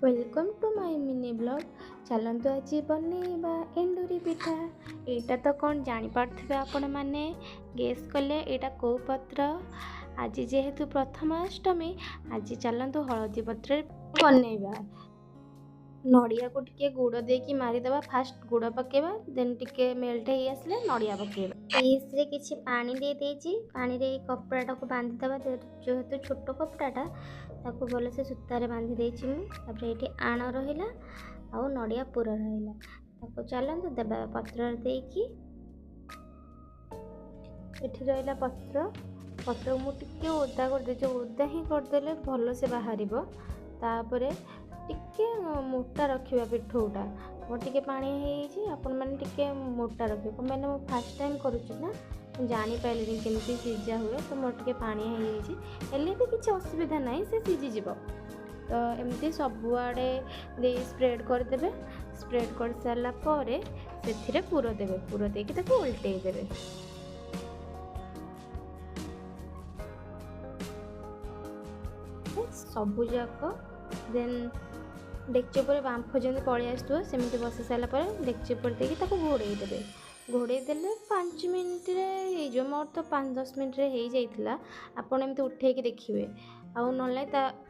Welcome to my mini vlog. ଚାଲନ୍ତୁ ଆଜି ବନେଇବା ଏଣ୍ଡୁରି ପିଠା। ଏଇଟା ତ କ'ଣ ଜାଣିପାରୁଥିବେ ଆପଣମାନେ, ଗେସ୍ କଲେ ଏଇଟା କେଉଁ ପତ୍ର? ଆଜି ଯେହେତୁ ପ୍ରଥମାଷ୍ଟମୀ, ଆଜି ଚାଲନ୍ତୁ ହଳଦୀ ପତ୍ରରେ ବନେଇବା। ନଡ଼ିଆକୁ ଟିକେ ଗୁଡ଼ ଦେଇକି ମାରିଦେବା। ଫାଷ୍ଟ ଗୁଡ଼ ପକାଇବା, ଦେନ୍ ଟିକେ ମେଲ୍ଟ ହେଇ ଆସିଲେ ନଡ଼ିଆ ପକାଇବା। ଡିସ୍ରେ କିଛି ପାଣି ଦେଇ ଦେଇଛି। ପାଣିରେ ଏଇ କପଡ଼ାଟାକୁ ବାନ୍ଧିଦେବା। ଯେହେତୁ ଛୋଟ କପଡ଼ାଟା, ତାକୁ ଭଲସେ ସୂତାରେ ବାନ୍ଧି ଦେଇଛି ମୁଁ। ତାପରେ ଏଇଠି ଆଣ ରହିଲା ଆଉ ନଡ଼ିଆ ପୁର ରହିଲା। ତାକୁ ଚାଲନ୍ତୁ ଦେବା ପତ୍ରରେ ଦେଇକି। ଏଠି ରହିଲା ପତ୍ର। ପତ୍ରକୁ ମୁଁ ଟିକେ ଓଦା କରିଦେଇଛି। ଓଦା ହିଁ କରିଦେଲେ ଭଲସେ ବାହାରିବ। ତାପରେ ଟିକେ ମୋଟା ରଖିବା ପିଠଉଟା। ମୋର ଟିକେ ପାଣି ହେଇଯାଇଛି, ଆପଣମାନେ ଟିକେ ମୋଟା ରଖିବେ। କ'ଣ ପାଇଁ ନା ମୁଁ ଫାର୍ଷ୍ଟ ଟାଇମ୍ କରୁଛି ନା, ମୁଁ ଜାଣିପାରିଲିନି କେମିତି ସିଝା ହୁଏ, ତ ମୋର ଟିକେ ପାଣିଆ ହେଇଯାଇଛି। ହେଲେ ବି କିଛି ଅସୁବିଧା ନାହିଁ, ସେ ସିଝିଯିବ। ତ ଏମିତି ସବୁଆଡ଼େ ଦେଇ ସ୍ପ୍ରେଡ଼୍ କରିଦେବେ। ସ୍ପ୍ରେଡ଼୍ କରିସାରିଲା ପରେ ସେଥିରେ ପୁର ଦେବେ। ପୁର ଦେଇକି ତାକୁ ଓଲଟେଇ ଦେବେ। ସବୁଯାକ ଦେନ୍ ଡେକ୍ଚି ଉପରେ ବାମ୍ଫ ଯେମିତି ପଳେଇ ଆସୁଥିବ, ସେମିତି ବସି ସାରିଲା ପରେ ଡେକ୍ଚି ଉପରେ ଦେଇକି ତାକୁ ଘୋଡ଼େଇ ଦେବେ। ଘୋଡ଼େଇ ଦେଲେ 5 ମିନିଟ୍ରେ ହେଇଯିବ। ମୋର ତ 5-10 ମିନିଟ୍ରେ ହେଇଯାଇଥିଲା। ଆପଣ ଏମିତି ଉଠେଇକି ଦେଖିବେ, ଆଉ ନହେଲେ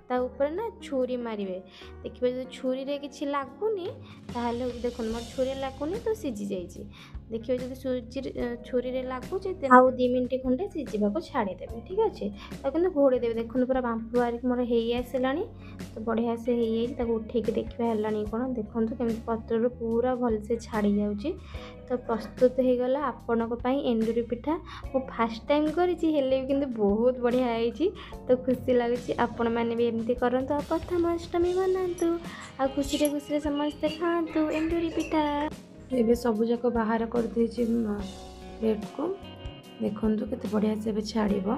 ତା ଉପରେ ନା ଛୁରୀ ମାରିବେ। ଦେଖିବେ ଯଦି ଛୁରୀରେ କିଛି ଲାଗୁନି, ତାହେଲେ ହେଉଛି, ଦେଖନ୍ତୁ ମୋର ଛୁରୀରେ ଲାଗୁନି ତ ସିଝି ଯାଇଛି। ଦେଖିବେ ଯଦି ସୁଜିରେ ଛୁରୀରେ ଲାଗୁଛି, ଆଉ 2 ମିନିଟ୍ ଖଣ୍ଡେ ସିଝିବାକୁ ଛାଡ଼ିଦେବେ। ଠିକ୍ ଅଛି, ତାକୁ କିନ୍ତୁ ଘୋଡ଼େଇ ଦେବେ। ଦେଖନ୍ତୁ ପୁରା ବାମ୍ଫ ବାହାରିକି ମୋର ହେଇ ଆସିଲାଣି। ତ ବଢ଼ିଆ ସେ ହେଇଯାଇଛି। ତାକୁ ଉଠେଇକି ଦେଖିବା ହେଲାଣି କ'ଣ। ଦେଖନ୍ତୁ କେମିତି ପତ୍ରରୁ ପୁରା ଭଲସେ ଛାଡ଼ି ଯାଉଛି। ତ ପ୍ରସ୍ତୁତ ହେଇଗଲା ଆପଣଙ୍କ ପାଇଁ ଏଣ୍ଡୁରି ପିଠା। ମୁଁ ଫାର୍ଷ୍ଟ ଟାଇମ୍ କରିଛି, ହେଲେ ବି କିନ୍ତୁ ବହୁତ ବଢ଼ିଆ ହେଇଛି, ତ ଖୁସି ଲାଗୁଛି। ଆପଣମାନେ ବି ଏମିତି କରନ୍ତୁ ଆଉ ପ୍ରଥମାଷ୍ଟମୀ ମନାନ୍ତୁ ଆଉ ଖୁସିରେ ଖୁସିରେ ସମସ୍ତେ ଖାଆନ୍ତୁ ଏଣ୍ଡୁରି ପିଠା। ଏବେ ସବୁଯାକ ବାହାର କରିଦେଇଛି ପ୍ଲେଟ୍କୁ। ଦେଖନ୍ତୁ କେତେ ବଢ଼ିଆ ସେ ଏବେ ଛାଡ଼ିବ।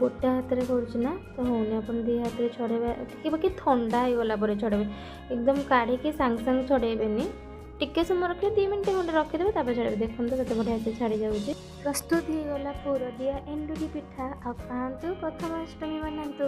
ଗୋଟେ ହାତରେ କରୁଛି ନା, ତ ହେଉନି। ଆପଣ 2 ହାତରେ ଛଡ଼େଇବା। ଟିକେ ବାକି ଥଣ୍ଡା ହେଇଗଲା ପରେ ଛଡ଼େଇବେ। ଏକଦମ କାଢ଼ିକି ସାଙ୍ଗେ ସାଙ୍ଗେ ଛଡ଼େଇବେନି। ଟିକେ ସମୟ ରଖିବେ, 2 ମିନିଟ୍ ଖଣ୍ଡେ ରଖିଦେବେ, ତାପରେ ଛଡ଼େଇବେ। ଦେଖନ୍ତୁ କେତେ ବଢ଼ିଆ ସେ ଛାଡ଼ି ଯାଉଛି। ପ୍ରସ୍ତୁତ ହେଇଗଲା ପୁର ଦିଆ ଏଣ୍ଡୁରି ପିଠା। ଆଉ ଖାଆନ୍ତୁ, ପ୍ରଥମାଷ୍ଟମୀ ମନାନ୍ତୁ।